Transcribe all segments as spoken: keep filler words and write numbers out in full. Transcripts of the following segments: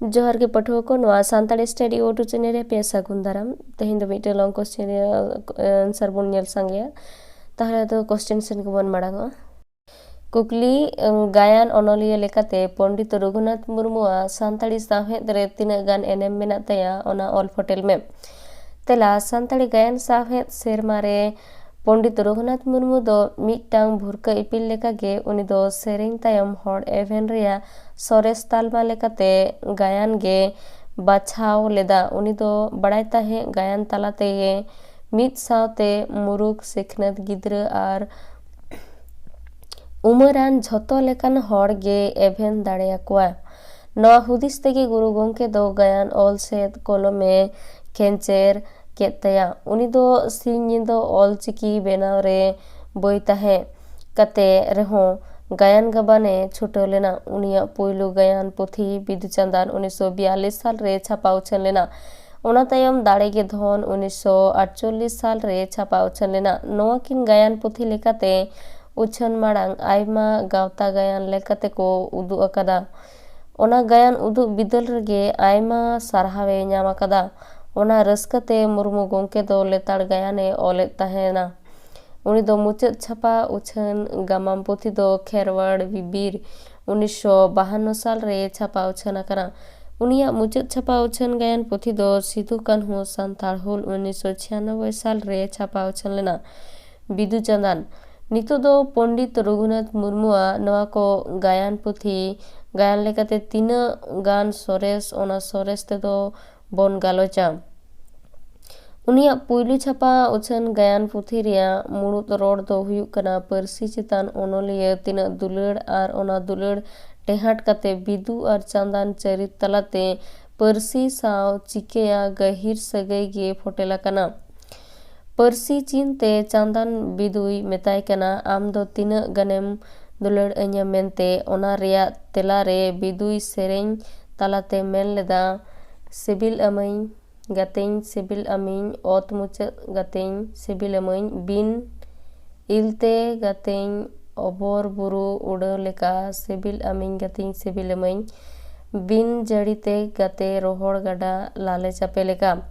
ᱡᱚᱦᱟᱨ ᱜᱮ ᱯᱟᱹᱴᱷᱩᱣᱟᱹ ᱠᱚ, ᱱᱚᱣᱟ Santali study O two channel ᱨᱮ ᱟᱯᱮ ᱥᱟᱹᱜᱩᱱ ᱫᱟᱨᱟᱢ᱾ ᱛᱮᱦᱮᱧ ᱫᱚ ᱢᱤᱫᱴᱮᱱ long question ᱨᱮᱭᱟᱜ answer ᱵᱚᱱ ᱧᱮᱞ ᱥᱟᱸᱜᱮᱭᱟ᱾ ᱛᱟᱦᱚᱞᱮ ᱫᱚ question ᱥᱮᱱ ᱜᱮᱵᱚᱱ ᱢᱟᱲᱟᱝᱚᱜᱼᱟ᱾ ᱠᱩᱠᱞᱤ, ᱜᱟᱭᱟᱱ ᱚᱱᱚᱞᱤᱭᱟᱹ ᱞᱮᱠᱟᱛᱮ ᱯᱚᱱᱰᱤᱛ ᱨᱚᱜᱷᱩᱱᱟᱛᱷ ᱢᱩᱨᱢᱩᱣᱟᱜ ᱥᱟᱱᱛᱟᱲᱤ ᱥᱟᱶᱦᱮᱫ ᱨᱮ ᱛᱤᱱᱟᱹᱜ ᱜᱟᱱ ᱮᱱᱮᱢ ᱢᱮᱱᱟᱜ ᱛᱟᱭᱟ, ᱚᱱᱟ ᱚᱞ ᱯᱷᱚᱴᱮᱞ ᱢᱮ᱾ ᱛᱮᱞᱟ, ᱥᱟᱱᱛᱟᱲᱤ ᱜᱟᱭᱟᱱ ᱥᱟᱶᱦᱮᱫ ᱥᱮᱨᱢᱟ ᱨᱮ ᱯᱚᱱᱰᱤᱛ ᱨᱚᱜᱷᱩᱱᱟᱛᱷ ᱢᱩᱨᱢᱩ ᱫᱚ ᱢᱤᱫᱴᱟᱝ ᱵᱷᱩᱨᱠᱟᱹ ᱤᱯᱤᱞ ᱞᱮᱠᱟᱜᱮ ᱩᱱᱤ ᱫᱚ ᱥᱮᱨᱮᱧ ᱛᱟᱭᱚᱢ ᱦᱚᱲ ᱮᱵᱷᱮᱱ ᱨᱮᱭᱟᱜ ᱥᱚᱨᱮᱥ ᱛᱟᱞᱢᱟ ᱞᱮᱠᱟᱛᱮ ᱜᱟᱭᱟᱱ ᱜᱮ ᱵᱟᱪᱷᱟᱣ ᱞᱮᱫᱟ᱾ ᱩᱱᱤ ᱫᱚ ᱵᱟᱲᱟᱭ ᱛᱟᱦᱮᱸᱫ ᱜᱟᱭᱟᱱ ᱛᱟᱞᱟ ᱛᱮᱜᱮ ᱢᱤᱫ ᱥᱟᱶᱛᱮ ᱢᱩᱨᱩᱠ, ᱥᱤᱠᱷᱱᱟᱹᱛ ᱜᱤᱫᱽᱨᱟᱹ ᱟᱨ ᱩᱢᱟᱹᱨᱟᱱ ᱡᱷᱚᱛᱚ ᱞᱮᱠᱟᱱ ᱦᱚᱲ ᱜᱮ ᱮᱵᱷᱮᱱ ᱫᱟᱲᱮᱭᱟᱠᱚᱣᱟ᱾ ᱱᱚᱣᱟ ᱦᱩᱫᱤᱥ ᱛᱮᱜᱮ ᱜᱩᱨᱩ ᱜᱚᱢᱠᱮ ᱫᱚ ᱜᱟᱭᱟᱱ ᱚᱞ ᱥᱮᱫ ᱠᱚᱞᱚᱢᱮ ᱠᱷᱮᱧᱪᱮᱨ ᱠᱮᱫ ᱛᱟᱭᱟ᱾ ᱩᱱᱤ ᱫᱚ ᱥᱤᱧ ᱧᱤᱫᱟᱹ ᱚᱞ ᱪᱤᱠᱤ ᱵᱮᱱᱟᱣ ᱨᱮ ᱵᱟᱹᱭ ᱛᱟᱦᱮᱸ ᱠᱟᱛᱮ ᱨᱮᱦᱚᱸ ᱜᱟᱭᱟᱱ ᱜᱟᱵᱟᱱᱮ ᱪᱷᱩᱴᱟᱹᱣ ᱞᱮᱱᱟ᱾ ᱩᱱᱤᱭᱟᱜ ᱯᱩᱭᱞᱩ ᱜᱟᱭᱟᱱ ᱯᱩᱛᱷᱤ ᱵᱤᱫᱩ ᱪᱟᱸᱫᱟᱱ ᱩᱱᱤᱥᱥᱚ ᱵᱤᱭᱟᱞᱞᱤᱥ ᱥᱟᱞ ᱨᱮ ᱪᱷᱟᱯᱟ ᱩᱪᱷᱟᱹᱱ ᱞᱮᱱᱟ᱾ ᱚᱱᱟ ᱛᱟᱭᱚᱢ ᱫᱟᱲᱮ ᱜᱮ ᱫᱷᱚᱱ ᱩᱱᱤᱥᱥᱚ ᱟᱴᱪᱚᱞᱞᱤᱥ ᱥᱟᱞ ᱨᱮ ᱪᱷᱟᱯᱟ ᱩᱪᱷᱟᱹᱱ ᱞᱮᱱᱟ᱾ ᱱᱚᱣᱟ ᱠᱤᱱ ᱜᱟᱭᱟᱱ ᱯᱩᱛᱷᱤ ᱞᱮᱠᱟᱛᱮ ᱩᱪᱷᱟᱹᱱ ᱢᱟᱲᱟᱝ ᱟᱭᱢᱟ ᱜᱟᱶᱛᱟ ᱜᱟᱭᱟᱱ ᱞᱮᱠᱟᱛᱮ ᱠᱚ ᱩᱫᱩᱜ ᱟᱠᱟᱫᱟ᱾ ᱚᱱᱟ ᱜᱟᱭᱟᱱ ᱩᱫᱩᱜ ᱵᱤᱫᱟᱹᱞ ᱨᱮᱜᱮ ᱟᱭᱢᱟ ᱥᱟᱨᱦᱟᱣᱮ ᱧᱟᱢ ᱟᱠᱟᱫᱟ᱾ ᱚᱱᱟ ᱨᱟᱹᱥᱠᱟᱹ ᱛᱮ ᱢᱩᱨᱢᱩ ᱜᱚᱢᱠᱮ ᱫᱚ ᱞᱮᱛᱟᱲ ᱜᱟᱭᱟᱱᱮ ᱚᱞᱮᱫ ᱛᱟᱦᱮᱱᱟ᱾ ᱩᱱᱤ ᱫᱚ ᱢᱩᱪᱟᱹᱫ ᱪᱷᱟᱯᱟ ᱩᱪᱷᱟᱹᱱ ᱜᱟᱢᱟᱢ ᱯᱩᱛᱷᱤ ᱫᱚ ᱠᱷᱮᱨᱣᱟᱲ ᱵᱤᱨ ᱩᱱᱤᱥᱥᱚ ᱵᱟᱦᱟᱱᱱᱚ ᱥᱟᱞ ᱨᱮ ᱪᱷᱟᱯᱟ ᱩᱪᱷᱟᱹᱱ ᱟᱠᱟᱱᱟ᱾ ᱩᱱᱤᱭᱟᱜ ᱢᱩᱪᱟᱹᱫ ᱪᱷᱟᱯᱟ ᱩᱪᱷᱟᱹᱱ ᱜᱟᱭᱟᱱ ᱯᱩᱛᱷᱤ ᱫᱚ ᱥᱤᱫᱩ ᱠᱟᱹᱱᱦᱩ ᱥᱟᱱᱛᱟᱲ ᱦᱩᱞ ᱩᱱᱤᱥᱥᱚ ᱪᱷᱤᱭᱟᱱᱚᱵᱵᱳᱭ ᱥᱟᱞ ᱨᱮ ᱪᱷᱟᱯᱟ ᱩᱪᱷᱟᱹᱱ ᱞᱮᱱᱟ᱾ ᱵᱤᱫᱩ ᱪᱟᱸᱫᱟᱱ᱾ ᱱᱤᱛᱚᱜ ᱫᱚ ᱯᱚᱱᱰᱤᱛ ᱨᱚᱜᱷᱩᱱᱟᱛᱷ ᱢᱩᱨᱢᱩᱣᱟᱜ ᱱᱚᱣᱟ ᱠᱚ ᱜᱟᱭᱟᱱ ᱯᱩᱛᱷᱤ ᱜᱟᱭᱟᱱ ᱞᱮᱠᱟᱛᱮ ᱛᱤᱱᱟᱹᱜ ᱜᱟᱱ ᱥᱚᱨᱮᱥ, ᱚᱱᱟ ᱥᱚᱨᱮᱥ ᱛᱮᱫᱚ ᱵᱚᱱ ᱜᱟᱞᱚᱪᱟ᱾ ᱩᱱᱤᱭᱟᱜ ᱯᱩᱭᱞᱩ ᱪᱷᱟᱯᱟ ᱩᱪᱷᱟᱹᱱ ᱜᱟᱭᱟᱱ ᱯᱩᱛᱷᱤ ᱨᱮᱭᱟᱜ ᱢᱩᱲᱩᱫ ᱨᱚᱲ ᱫᱚ ᱦᱩᱭᱩᱜ ᱠᱟᱱᱟ ᱯᱟᱹᱨᱥᱤ ᱪᱮᱛᱟᱱ ᱚᱱᱚᱞᱤᱭᱟᱹ ᱛᱤᱱᱟᱹᱜ ᱫᱩᱞᱟᱹᱲ ᱟᱨ ᱚᱱᱟ ᱫᱩᱞᱟᱹᱲ ᱴᱮᱦᱟᱴ ᱠᱟᱛᱮ ᱵᱤᱫᱩ ᱟᱨ ᱪᱟᱸᱫᱟᱱ ᱪᱟᱹᱨᱤᱛ ᱛᱟᱞᱟᱛᱮ ᱯᱟᱹᱨᱥᱤ ᱥᱟᱶ ᱪᱤᱠᱟᱹᱭᱟ ᱜᱟᱹᱦᱤᱨ ᱥᱟᱹᱜᱟᱹᱭ ᱜᱮ ᱯᱷᱚᱴᱮᱞ ᱟᱠᱟᱱᱟ᱾ ᱯᱟᱹᱨᱥᱤ ᱪᱤᱱᱛᱮ ᱪᱟᱸᱫᱟᱱ ᱵᱤᱫᱩᱭ ᱢᱮᱛᱟᱭ ᱠᱟᱱᱟ, ᱟᱢ ᱫᱚ ᱛᱤᱱᱟᱹᱜ ᱜᱟᱱᱮᱢ ᱫᱩᱞᱟᱹᱲ ᱟᱹᱧᱟ ᱢᱮᱱᱛᱮ᱾ ᱚᱱᱟ ᱨᱮᱭᱟᱜ ᱛᱮᱞᱟ ᱨᱮ ᱵᱤᱫᱩᱭ ᱥᱮᱨᱮᱧ ᱛᱟᱞᱟᱛᱮ ᱢᱮᱱ ᱞᱮᱫᱟ, ᱥᱤᱵᱤᱞ ᱟᱹᱢᱟᱹᱧ ᱜᱟᱛᱮᱧ ᱥᱤᱵᱤᱞ ᱟᱹᱢᱤᱧ, ᱚᱛ ᱢᱩᱪᱟᱹᱫ ᱜᱟᱛᱮᱧ ᱥᱤᱵᱤᱞ ᱟᱹᱢᱟᱹᱧ, ᱵᱤᱱ ᱤᱞᱛᱮ ᱜᱟᱛᱮᱧ ᱚᱵᱚᱨ ᱵᱩᱨᱩ ᱩᱰᱟᱹᱣ ᱞᱮᱠᱟ ᱥᱤᱵᱤᱞ ᱟᱹᱢᱤᱧ ᱜᱟᱛᱮᱧ ᱥᱤᱵᱤᱞ ᱟᱹᱢᱟᱹᱧ, ᱵᱤᱱ ᱡᱟᱹᱲᱤ ᱛᱮ ᱜᱟᱛᱮ ᱨᱚᱦᱚᱲ ᱜᱟᱰᱟ ᱞᱟᱞᱮ ᱪᱟᱯᱮ ᱞᱮᱠᱟ᱾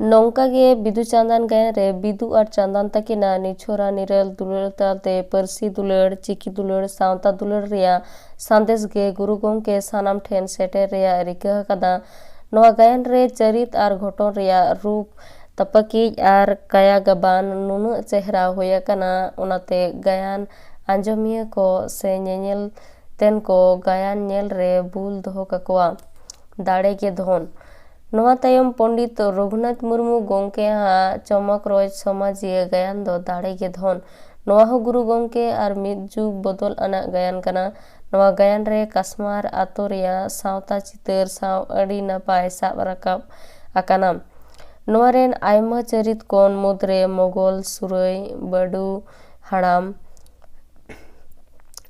ᱱᱚᱝᱠᱟ ᱜᱮ ᱵᱤᱫᱩ ᱪᱟᱸᱫᱟᱱ ᱜᱟᱭᱟᱱ ᱨᱮ ᱵᱤᱫᱩ ᱟᱨ ᱪᱟᱸᱫᱟᱱ ᱛᱟᱹᱠᱤᱱᱟᱜ ᱱᱤᱪᱷᱚᱨᱟ ᱱᱤᱨᱟᱹᱞ ᱫᱩᱞᱟᱹᱲ ᱛᱟᱞᱟᱛᱮ ᱯᱟᱹᱨᱥᱤ ᱫᱩᱞᱟᱹᱲ, ᱪᱤᱠᱤ ᱫᱩᱞᱟᱹᱲ, ᱥᱟᱶᱛᱟ ᱫᱩᱞᱟᱹᱲ ᱨᱮᱭᱟᱜ ᱥᱟᱸᱫᱮᱥ ᱜᱮ ᱜᱩᱨᱩ ᱜᱚᱢᱠᱮ ᱥᱟᱱᱟᱢ ᱴᱷᱮᱱ ᱥᱮᱴᱮᱨ ᱨᱮᱭᱟᱜ ᱨᱤᱠᱟᱹ ᱟᱠᱟᱫᱟ᱾ ᱱᱚᱣᱟ ᱜᱟᱭᱟᱱ ᱨᱮ ᱪᱟᱹᱨᱤᱛ ᱟᱨ ᱜᱷᱚᱴᱚᱱ ᱨᱮᱭᱟᱜ ᱨᱩᱯ ᱛᱟᱯᱟᱠᱤᱡ ᱟᱨ ᱠᱟᱭᱟ ᱜᱟᱵᱟᱱ ᱱᱩᱱᱟᱹᱜ ᱪᱮᱦᱨᱟ ᱦᱩᱭ ᱟᱠᱟᱱᱟ, ᱚᱱᱟᱛᱮ ᱜᱟᱭᱟᱱ ᱟᱸᱡᱚᱢᱤᱭᱟᱹ ᱠᱚ ᱥᱮ ᱧᱮᱧᱮᱞ ᱛᱮᱱ ᱠᱚ ᱜᱟᱭᱟᱱ ᱧᱮᱞ ᱨᱮ ᱵᱩᱞ ᱫᱚᱦᱚ ᱠᱟᱠᱚᱣᱟ᱾ ᱫᱟᱲᱮ ᱜᱮ ᱫᱷᱚᱱ᱾ ᱱᱚᱣᱟ ᱛᱟᱭᱚᱢ ᱯᱚᱸᱰᱤᱛ ᱨᱚᱜᱷᱩᱱᱟᱛᱷ ᱢᱩᱨᱢᱩ ᱜᱚᱢᱠᱮᱭᱟᱜ ᱪᱚᱢᱚᱠ ᱨᱚᱡᱽ ᱥᱚᱢᱟᱡᱤᱭᱟᱹ ᱜᱟᱭᱟᱱ ᱫᱚ ᱫᱟᱲᱮ ᱜᱮ ᱫᱷᱚᱱ᱾ ᱱᱚᱣᱟ ᱦᱚᱸ ᱜᱩᱨᱩ ᱜᱚᱢᱠᱮ ᱟᱨ ᱢᱤᱫ ᱡᱩᱜᱽ ᱵᱚᱫᱚᱞ ᱟᱱᱟᱜ ᱜᱟᱭᱟᱱ ᱠᱟᱱᱟ᱾ ᱱᱚᱣᱟ ᱜᱟᱭᱟᱱ ᱨᱮ ᱠᱟᱥᱢᱟᱨ ᱟᱛᱳ ᱨᱮᱭᱟᱜ ᱥᱟᱶᱛᱟ ᱪᱤᱛᱟᱹᱨ ᱥᱟᱶ ᱟᱹᱰᱤ ᱱᱟᱯᱟᱭ ᱥᱟᱵ ᱨᱟᱠᱟᱵ ᱟᱠᱟᱱᱟ᱾ ᱱᱚᱣᱟ ᱨᱮᱱ ᱟᱭᱢᱟ ᱪᱟᱹᱨᱤᱛ ᱠᱚ ᱢᱩᱫᱽᱨᱮ ᱢᱚᱜᱚᱞ ᱥᱩᱨᱟᱹᱭ, ᱵᱟᱹᱰᱩ ᱦᱟᱲᱟᱢ,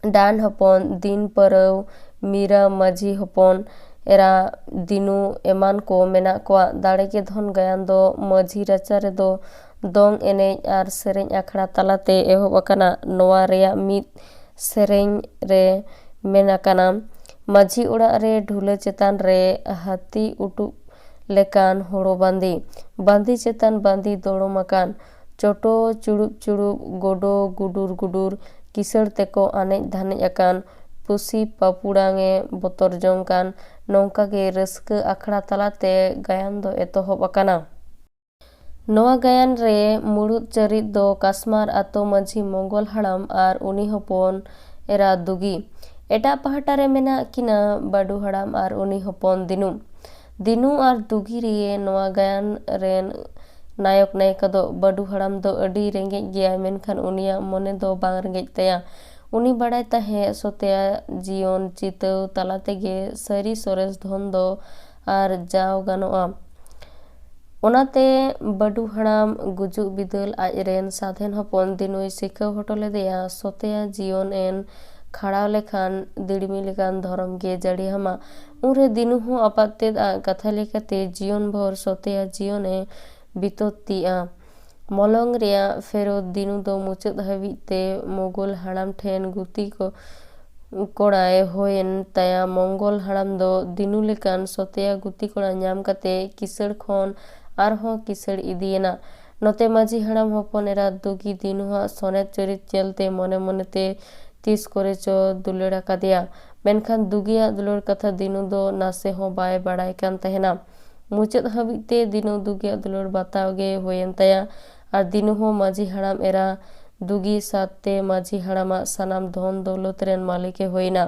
ᱰᱟᱱ ᱦᱚᱯᱚᱱ, ᱫᱤᱱ ᱯᱟᱹᱨᱟᱹᱣ, ᱢᱤᱨᱟ ᱢᱟᱹᱡᱷᱤ ᱦᱚᱯᱚᱱ ᱮᱨᱟ, ᱫᱤᱱᱩ ᱮᱢᱟᱱ ᱠᱚ ᱢᱮᱱᱟᱜ ᱠᱚᱣᱟ᱾ ᱫᱟᱲᱮ ᱜᱮ ᱫᱷᱚᱱ ᱜᱟᱭᱟᱱ ᱫᱚ ᱢᱟᱹᱡᱷᱤ ᱨᱟᱪᱟ ᱨᱮᱫᱚ ᱫᱚᱝ ᱮᱱᱮᱡ ᱟᱨ ᱥᱮᱨᱮᱧ ᱟᱠᱷᱲᱟ ᱛᱟᱞᱟᱛᱮ ᱮᱦᱚᱵ ᱟᱠᱟᱱᱟ᱾ ᱱᱚᱣᱟ ᱨᱮᱭᱟᱜ ᱢᱤᱫ ᱥᱮᱨᱮᱧ ᱨᱮ ᱢᱮᱱ ᱟᱠᱟᱱᱟ, ᱢᱟᱹᱡᱷᱤ ᱚᱲᱟᱜ ᱨᱮ ᱰᱷᱩᱞᱟᱹ ᱪᱮᱛᱟᱱ ᱨᱮ ᱦᱟᱹᱛᱤ ᱩᱴᱩᱵ ᱞᱮᱠᱟᱱ ᱦᱳᱲᱳ ᱵᱟᱸᱫᱤ, ᱵᱟᱸᱫᱤ ᱪᱮᱛᱟᱱ ᱵᱟᱸᱫᱤ ᱫᱚᱲᱚᱢ ᱟᱠᱟᱱ, ᱪᱚᱴᱚ ᱪᱩᱲᱩᱵ ᱪᱩᱲᱩᱵ, ᱜᱚᱰᱚ ᱜᱩᱰᱩᱨ ᱜᱩᱰᱩᱨ, ᱠᱤᱥᱟᱹᱬ ᱛᱮᱠᱚ ᱟᱱᱮᱡ ᱫᱷᱟᱱᱮᱡ ᱟᱠᱟᱱ, ᱯᱩᱥᱤ ᱯᱟᱹᱯᱩᱲᱟᱝ ᱮ ᱵᱚᱛᱚᱨ ᱡᱚᱝ ᱠᱟᱱ, ᱱᱚᱝᱠᱟ ᱜᱮ ᱨᱟᱹᱥᱠᱟᱹ ᱟᱠᱷᱲᱟ ᱛᱟᱞᱟᱛᱮ ᱜᱟᱭᱟᱱ ᱫᱚ ᱮᱛᱚᱦᱚᱵ ᱟᱠᱟᱱᱟ᱾ ᱱᱚᱣᱟ ᱜᱟᱭᱟᱱ ᱨᱮ ᱢᱩᱲᱩᱫ ᱪᱚᱨᱤᱛ ᱫᱚ ᱠᱟᱥᱢᱟᱨ ᱟᱛᱳ ᱢᱟᱹᱡᱷᱤ ᱢᱚᱝᱜᱚᱞ ᱦᱟᱲᱟᱢ ᱟᱨ ᱩᱱᱤ ᱦᱚᱯᱚᱱ ᱮᱨᱟ ᱫᱩᱜᱤ᱾ ᱮᱴᱟᱜ ᱯᱟᱦᱴᱟ ᱨᱮ ᱢᱮᱱᱟᱜ ᱠᱤᱱᱟ ᱵᱟᱹᱰᱩ ᱦᱟᱲᱟᱢ ᱟᱨ ᱩᱱᱤ ᱦᱚᱯᱚᱱ ᱫᱤᱱᱩ᱾ ᱫᱤᱱᱩ ᱟᱨ ᱫᱩᱜᱤ ᱨᱮ ᱱᱚᱣᱟ ᱜᱟᱭᱟᱱ ᱨᱮᱱ ᱱᱟᱭᱚᱠ ᱱᱟᱭᱤᱠᱟ ᱫᱚ ᱵᱟᱹᱰᱩ ᱦᱟᱲᱟᱢ ᱫᱚ ᱟᱹᱰᱤ ᱨᱮᱸᱜᱮᱡ ᱜᱮᱭᱟᱭ, ᱢᱮᱱᱠᱷᱟᱱ ᱩᱱᱤᱭᱟᱜ ᱢᱚᱱᱮ ᱫᱚ ᱵᱟᱝ ᱨᱮᱸᱜᱮᱡ ᱛᱟᱭᱟ᱾ ᱩᱱᱤ ᱵᱟᱲᱟᱭ ᱛᱟᱦᱮᱸᱫ ᱥᱚᱛᱮᱭᱟᱜ ᱡᱤᱭᱚᱱ ᱪᱤᱛᱟᱹᱣ ᱛᱟᱞᱟ ᱛᱮᱜᱮ ᱥᱟᱹᱨᱤ ᱥᱚᱨᱮᱥ ᱫᱷᱚᱱ ᱫᱚ ᱟᱨᱡᱟᱣ ᱜᱟᱱᱚᱜᱼᱟ᱾ ᱚᱱᱟᱛᱮ ᱵᱟᱹᱰᱩ ᱦᱟᱲᱟᱢ ᱜᱩᱡᱩᱜ ᱵᱤᱫᱟᱹᱞ ᱟᱡ ᱨᱮᱱ ᱥᱟᱫᱷᱮᱱ ᱦᱚᱯᱚᱱ ᱫᱤᱱᱩᱭ ᱥᱤᱠᱷᱟᱹᱣ ᱦᱚᱴᱚ ᱞᱮᱫᱮᱭᱟ, ᱥᱚᱛᱮᱭᱟ ᱡᱤᱭᱚᱱ ᱮᱱ ᱠᱷᱟᱲᱟᱣ ᱞᱮᱠᱷᱟᱱ ᱫᱤᱲᱢᱤ ᱞᱮᱠᱟᱱ ᱫᱷᱚᱨᱚᱢ ᱜᱮ ᱡᱟᱹᱲᱤ ᱟᱢᱟ᱾ ᱩᱱᱨᱮ ᱫᱤᱱᱩ ᱦᱚᱸ ᱟᱯᱟᱛ ᱛᱮᱫ ᱟᱜ ᱠᱟᱛᱷᱟ ᱞᱮᱠᱟᱛᱮ ᱡᱤᱭᱚᱱ ᱵᱷᱳᱨ ᱥᱚᱛᱮᱭᱟ ᱡᱤᱭᱚᱱ ᱮ ᱵᱤᱛᱟᱹᱛᱤᱜᱼᱟ᱾ ᱢᱚᱞᱚᱝ ᱨᱮᱭᱟᱜ ᱯᱷᱮᱨᱚᱛ ᱫᱤᱱᱩ ᱫᱚ ᱢᱩᱪᱟᱹᱫ ᱦᱟᱹᱵᱤᱡ ᱛᱮ ᱢᱳᱜᱚᱞ ᱦᱟᱲᱟᱢ ᱴᱷᱮᱱ ᱜᱩᱛᱤ ᱠᱚ ᱠᱚᱲᱟᱭ ᱦᱩᱭᱮᱱ ᱛᱟᱭᱟ ᱢᱚᱝᱜᱚᱞ ᱦᱟᱲᱟᱢ ᱫᱚ ᱫᱤᱱᱩ ᱞᱮᱠᱟᱱ ᱥᱚᱛᱮᱭᱟ ᱜᱩᱛᱤ ᱠᱚᱲᱟ ᱧᱟᱢ ᱠᱟᱛᱮ ᱠᱤᱥᱟᱹᱲ ᱠᱷᱚᱱ ᱟᱨᱦᱚᱸ ᱠᱤᱥᱟᱹᱲ ᱤᱫᱤᱭᱮᱱᱟ᱾ ᱱᱚᱛᱮ ᱢᱟᱹᱡᱷᱤ ᱦᱟᱲᱟᱢ ᱦᱚᱯᱚᱱ ᱮᱨᱟ ᱫᱩᱜᱤ ᱫᱤᱱᱩᱣᱟᱜ ᱥᱚᱱᱮᱛ ᱪᱚᱨᱤᱛ ᱧᱮᱞᱛᱮ ᱢᱚᱱᱮ ᱢᱚᱱᱮᱛᱮ ᱛᱤᱥ ᱠᱚᱨᱮ ᱪᱚ ᱫᱩᱞᱟᱹᱲ ᱟᱠᱟᱫᱮᱭᱟ᱾ ᱢᱮᱱᱠᱷᱟᱱ ᱫᱩᱜᱤᱭᱟᱜ ᱫᱩᱞᱟᱹᱲ ᱠᱟᱛᱷᱟ ᱫᱤᱱᱩ ᱫᱚ ᱱᱟᱥᱮ ᱦᱚᱸ ᱵᱟᱭ ᱵᱟᱲᱟᱭ ᱠᱟᱱ ᱛᱟᱦᱮᱱᱟ᱾ ᱢᱩᱪᱟᱹᱫ ᱦᱟᱹᱵᱤᱡ ᱛᱮ ᱫᱤᱱᱩ ᱫᱩᱜᱤᱭᱟᱜ ᱫᱩᱞᱟᱹᱲ ᱵᱟᱛᱟᱣ ᱜᱮ ᱦᱩᱭᱮᱱ ᱛᱟᱭᱟ ᱟᱨ ᱫᱤᱱᱩ ᱦᱚᱸ ᱢᱟᱹᱡᱷᱤ ᱦᱟᱲᱟᱢ ᱮᱨᱟ ᱫᱩᱜᱤ ᱥᱟᱶᱛᱮ ᱢᱟᱹᱡᱷᱤ ᱦᱟᱲᱟᱢᱟᱜ ᱥᱟᱱᱟᱢ ᱫᱷᱚᱱ ᱫᱚᱞᱚᱛ ᱨᱮᱱ ᱢᱟᱹᱞᱤᱠ ᱮ ᱦᱩᱭᱮᱱᱟ᱾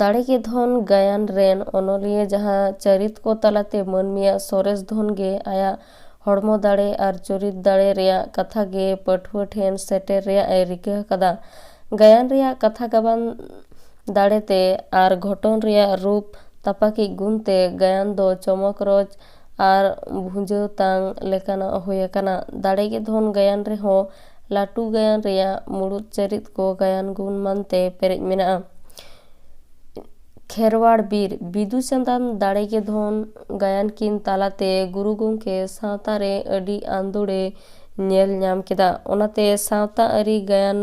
ᱫᱟᱲᱮ ᱜᱮ ᱫᱷᱚᱱ ᱜᱟᱭᱟᱱ ᱨᱮᱱ ᱚᱱᱚᱞᱤᱭᱟᱹ ᱡᱟᱦᱟᱸ ᱪᱟᱹᱨᱤᱛ ᱠᱚ ᱛᱟᱞᱟᱛᱮ ᱢᱟᱹᱱᱢᱤᱭᱟᱜ ᱥᱚᱨᱮᱥ ᱫᱷᱚᱱ ᱜᱮ ᱟᱭᱟᱜ ᱦᱚᱲᱢᱚ ᱫᱟᱲᱮ ᱟᱨ ᱪᱚᱨᱤᱛ ᱫᱟᱲᱮ ᱨᱮᱭᱟᱜ ᱠᱟᱛᱷᱟ ᱜᱮ ᱯᱟᱹᱴᱷᱩᱣᱟᱹ ᱴᱷᱮᱱ ᱥᱮᱴᱮᱨ ᱨᱮᱭᱟᱜ ᱮ ᱨᱤᱠᱟᱹ ᱟᱠᱟᱫᱟ᱾ ᱜᱟᱭᱟᱱ ᱨᱮᱭᱟᱜ ᱠᱟᱛᱷᱟ ᱜᱟᱵᱟᱱ ᱫᱟᱲᱮᱛᱮ ᱟᱨ ᱜᱷᱚᱴᱚᱱ ᱨᱮᱭᱟᱜ ᱨᱩᱯ ᱛᱟᱯᱟᱠᱤᱡ ᱜᱩᱱᱛᱮ ᱜᱟᱭᱟᱱ ᱫᱚ ᱪᱚᱢᱚᱠ ᱨᱚᱡᱽ ᱟᱨ ᱵᱷᱩᱸᱡᱟᱹᱣ ᱛᱟᱝ ᱞᱮᱠᱟᱱᱟᱜ ᱦᱩᱭ ᱟᱠᱟᱱᱟ᱾ ᱫᱟᱲᱮ ᱜᱮ ᱫᱷᱚᱱ ᱜᱟᱭᱟᱱ ᱨᱮᱦᱚᱸ ᱞᱟᱹᱴᱩ ᱜᱟᱭᱟᱱ ᱨᱮᱭᱟᱜ ᱢᱩᱲᱩᱫ ᱪᱟᱹᱨᱤᱛ ᱠᱚ ᱜᱟᱭᱟᱱ ᱜᱩᱱ ᱢᱟᱱᱛᱮ ᱯᱮᱨᱮᱡ ᱢᱮᱱᱟᱜᱼᱟ᱾ ᱠᱷᱮᱨᱣᱟᱲ ᱵᱤᱨ ᱵᱤᱫᱩ ᱪᱟᱸᱫᱟᱱ ᱫᱟᱲᱮ ᱜᱮ ᱫᱷᱚᱱ ᱜᱟᱭᱟᱱ ᱠᱤᱱ ᱛᱟᱞᱟᱛᱮ ᱜᱩᱨᱩ ᱜᱚᱢᱠᱮ ᱥᱟᱶᱛᱟ ᱨᱮ ᱟᱹᱰᱤ ᱟᱸᱫᱳᱲᱮ ᱧᱮᱞ ᱧᱟᱢ ᱠᱮᱫᱟ᱾ ᱚᱱᱟᱛᱮ ᱥᱟᱶᱛᱟ ᱟᱹᱨᱤ ᱜᱟᱭᱟᱱ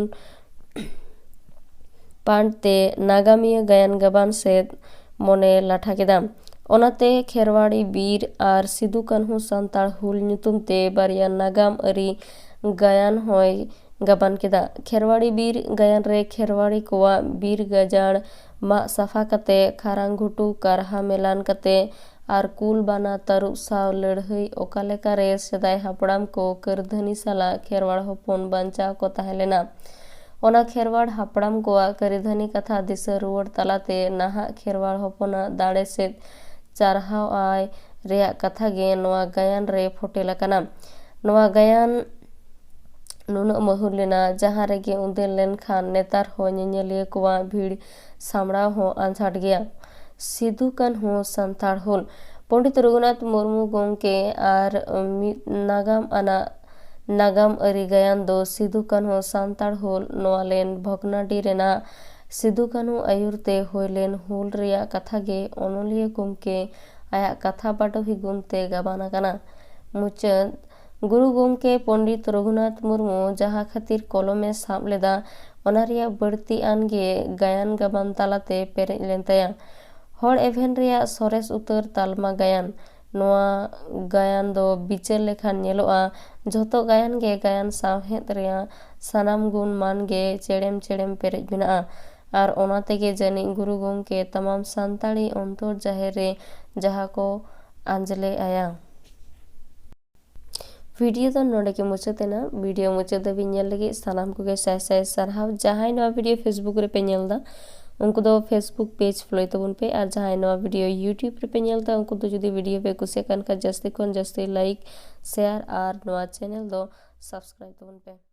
ᱯᱟᱱᱛᱮ ᱱᱟᱜᱟᱢᱤᱭᱟᱹ ᱜᱟᱭᱟᱱ ᱜᱟᱵᱟᱱ ᱥᱮᱫ ᱢᱚᱱᱮ ᱞᱟᱴᱷᱟ ᱠᱮᱫᱟ᱾ ᱚᱱᱟᱛᱮ ᱠᱷᱮᱨᱣᱟᱲᱤ ᱵᱤᱨ ᱟᱨ ᱥᱤᱫᱩ ᱠᱟᱹᱱᱦᱩ ᱥᱟᱱᱛᱟᱲ ᱦᱩᱞ ᱧᱩᱛᱩᱢ ᱛᱮ ᱵᱟᱨᱭᱟ ᱱᱟᱜᱟᱢ ᱟᱹᱨᱤ ᱜᱟᱭᱟᱱ ᱦᱚᱸᱭ ᱜᱟᱵᱟᱱ ᱠᱮᱫᱟ᱾ ᱠᱷᱮᱨᱣᱟᱲᱤ ᱵᱤᱨ ᱜᱟᱭᱟᱱ ᱨᱮ ᱠᱷᱮᱨᱣᱟᱲᱤ ᱠᱚᱣᱟᱜ ᱵᱤᱨ ᱜᱟᱡᱟᱲ ᱢᱟᱜ ᱥᱟᱯᱷᱟ ᱠᱟᱛᱮ, ᱠᱷᱟᱨᱟᱝ ᱜᱷᱩᱴᱩ ᱠᱟᱨᱦᱟ ᱢᱮᱞᱟᱱ ᱠᱟᱛᱮ ᱟᱨ ᱠᱩᱞ ᱵᱟᱱᱟ ᱛᱟᱹᱨᱩᱵ ᱥᱟᱶ ᱞᱟᱹᱲᱦᱟᱹᱭ ᱚᱠᱟ ᱞᱮᱠᱟᱨᱮ ᱥᱮᱫᱟᱭ ᱦᱟᱯᱲᱟᱢ ᱠᱚ ᱠᱟᱹᱨᱫᱷᱟᱹᱱᱤ ᱥᱟᱞᱟᱜ ᱠᱷᱮᱨᱣᱟᱲ ᱦᱚᱯᱚᱱ ᱵᱟᱧᱪᱟᱣ ᱠᱚ ᱛᱟᱦᱮᱸ ᱞᱮᱱᱟ᱾ ᱚᱱᱟ ᱠᱷᱮᱨᱣᱟᱲ ᱦᱟᱯᱲᱟᱢ ᱠᱚᱣᱟᱜ ᱠᱟᱹᱨᱤᱫᱷᱟᱹᱱᱤ ᱠᱟᱛᱷᱟ ᱫᱤᱥᱟᱹ ᱨᱩᱣᱟᱹᱲ ᱛᱟᱞᱟᱛᱮ ᱱᱟᱦᱟᱜ ᱠᱷᱮᱨᱣᱟᱲ ᱦᱚᱯᱚᱱᱟᱜ ᱫᱟᱲᱮ ᱥᱮᱫ ᱪᱟᱨᱦᱟᱣ ᱟᱭ ᱨᱮᱭᱟᱜ ᱠᱟᱛᱷᱟ ᱜᱮ ᱱᱚᱣᱟ ᱜᱟᱭᱟᱱ ᱨᱮ ᱯᱷᱚᱴᱮᱞ ᱟᱠᱟᱱᱟ᱾ ᱱᱚᱣᱟ ᱜᱟᱭᱟᱱ ᱱᱩᱱᱟᱹᱜ ᱢᱟᱹᱦᱩᱨ ᱞᱮᱱᱟ, ᱡᱟᱦᱟᱸ ᱨᱮᱜᱮ ᱩᱸᱫᱮᱞ ᱞᱮᱱᱠᱷᱟᱱ ᱱᱮᱛᱟᱨ ᱦᱚᱸ ᱧᱮᱧᱮᱞᱤᱭᱟᱹ ᱠᱚᱣᱟᱜ ᱵᱷᱤᱲ ᱥᱟᱢᱲᱟᱣ ᱦᱚᱸ ᱟᱸᱡᱷᱟᱴ ᱜᱮᱭᱟ᱾ ᱥᱤᱫᱩ ᱠᱟᱹᱱᱦᱩ ᱥᱟᱱᱛᱟᱲ ᱦᱩᱞ᱾ ᱯᱚᱸᱰᱤᱛ ᱨᱚᱜᱷᱩᱱᱟᱛᱷ ᱢᱩᱨᱢᱩ ᱜᱚᱢᱠᱮ ᱟᱨ ᱢᱤᱫ ᱱᱟᱜᱟᱢ ᱟᱱᱟᱜ ᱱᱟᱜᱟᱢ ᱟᱹᱨᱤ ᱜᱟᱭᱟᱱ ᱫᱚ ᱥᱤᱫᱩ ᱠᱟᱹᱱᱦᱩ ᱥᱟᱱᱛᱟᱲ ᱦᱩᱞ ᱱᱚᱣᱟ ᱞᱮᱱ ᱵᱷᱚᱜᱽᱱᱟᱰᱤ ᱨᱮᱱᱟᱜ ᱥᱤᱫᱩ ᱠᱟᱹᱱᱦᱩ ᱟᱹᱭᱩᱨ ᱛᱮ ᱦᱩᱭ ᱞᱮᱱ ᱦᱩᱞ ᱨᱮᱭᱟᱜ ᱠᱟᱛᱷᱟ ᱜᱮ ᱚᱱᱚᱞᱤᱭᱟᱹ ᱜᱚᱢᱠᱮ ᱟᱭᱟᱜ ᱠᱟᱛᱷᱟ ᱵᱟᱰᱚᱦᱤ ᱜᱩᱱ ᱛᱮ ᱜᱟᱵᱟᱱ ᱟᱠᱟᱱᱟ᱾ ᱢᱩᱪᱟᱹᱫ᱾ ᱜᱩᱨᱩ ᱜᱚᱢᱠᱮ ᱯᱚᱸᱰᱤᱛ ᱨᱚᱜᱷᱩᱱᱟᱛᱷ ᱢᱩᱨᱢᱩ ᱡᱟᱦᱟᱸ ᱠᱷᱟᱹᱛᱤᱨ ᱠᱚᱞᱚᱢ ᱮ ᱥᱟᱵ ᱞᱮᱫᱟ, ᱚᱱᱟ ᱨᱮᱭᱟᱜ ᱵᱟᱹᱲᱛᱤ ᱟᱱ ᱜᱮ ᱜᱟᱭᱟᱱ ᱜᱟᱵᱟᱱ ᱛᱟᱞᱟᱛᱮ ᱯᱮᱨᱮᱡ ᱞᱮᱱ ᱛᱟᱭᱟ᱾ ᱦᱚᱲ ᱮᱵᱷᱮᱱ ᱨᱮᱭᱟᱜ ᱥᱚᱨᱮᱥ ᱩᱛᱟᱹᱨ ᱛᱟᱞᱢᱟ ᱜᱟᱭᱟᱱ᱾ ᱱᱚᱣᱟ ᱜᱟᱭᱟᱱ ᱫᱚ ᱵᱤᱪᱟᱹᱨ ᱞᱮᱠᱷᱟᱱ ᱧᱮᱞᱚᱜᱼᱟ, ᱡᱷᱚᱛᱚ ᱜᱟᱭᱟᱱ ᱜᱮ ᱜᱟᱭᱟᱱ ᱥᱟᱶᱦᱮᱫ ᱨᱮᱭᱟᱜ ᱥᱟᱱᱟᱢ ᱜᱩᱱ ᱢᱟᱱ ᱜᱮ ᱪᱮᱲᱮᱢ ᱪᱮᱲᱮᱢ ᱯᱮᱨᱮᱡ ᱢᱮᱱᱟᱜᱼᱟ᱾ ᱟᱨ ᱚᱱᱟ ᱛᱮᱜᱮ ᱡᱟᱹᱱᱤᱡ ᱜᱩᱨᱩ ᱜᱚᱢᱠᱮ ᱛᱟᱢᱟᱢ ᱥᱟᱱᱛᱟᱲᱤ ᱚᱱᱛᱚᱨ ᱡᱟᱦᱮᱨ ᱨᱮ ᱡᱟᱦᱟᱸ ᱠᱚ ᱟᱸᱡᱽᱞᱮ ᱟᱭᱟ᱾ ᱵᱷᱤᱰᱤᱭᱳ ᱫᱚ ᱱᱚᱰᱮ ᱜᱮ ᱢᱩᱪᱟᱹᱫ ᱮᱱᱟ᱾ ᱵᱷᱤᱰᱤᱭᱳ ᱢᱩᱪᱟᱹᱫ ᱫᱷᱟᱹᱵᱤᱡ ᱧᱮᱞ ᱞᱟᱹᱜᱤᱫ ᱥᱟᱱᱟᱢ ᱠᱚᱜᱮ ᱥᱟᱭ ᱥᱟᱭ ᱥᱟᱨᱦᱟᱣ᱾ ᱡᱟᱦᱟᱸᱭ ᱱᱚᱣᱟ ᱵᱷᱤᱰᱤᱭᱳ Facebook ᱨᱮᱯᱮ ᱧᱮᱞ ᱮᱫᱟ, ᱩᱱᱠᱩ ᱫᱚ Facebook page follow ᱛᱟᱵᱚᱱ ᱯᱮ, ᱟᱨ ᱡᱟᱦᱟᱸᱭ ᱱᱚᱣᱟ ᱵᱷᱤᱰᱤᱭᱳ YouTube ᱨᱮᱯᱮ ᱧᱮᱞ ᱮᱫᱟ, ᱩᱱᱠᱩ ᱫᱚ ᱡᱩᱫᱤ ᱵᱷᱤᱰᱤᱭᱳ ᱯᱮ ᱠᱩᱥᱤᱭᱟᱜ ᱠᱟᱱ ᱠᱷᱟᱱ, ᱡᱟᱹᱥᱛᱤ ᱠᱷᱚᱱ ᱡᱟᱹᱥᱛᱤ like, share ᱟᱨ ᱱᱚᱣᱟ channel ᱫᱚ subscribe ᱛᱟᱵᱚᱱ ᱯᱮ᱾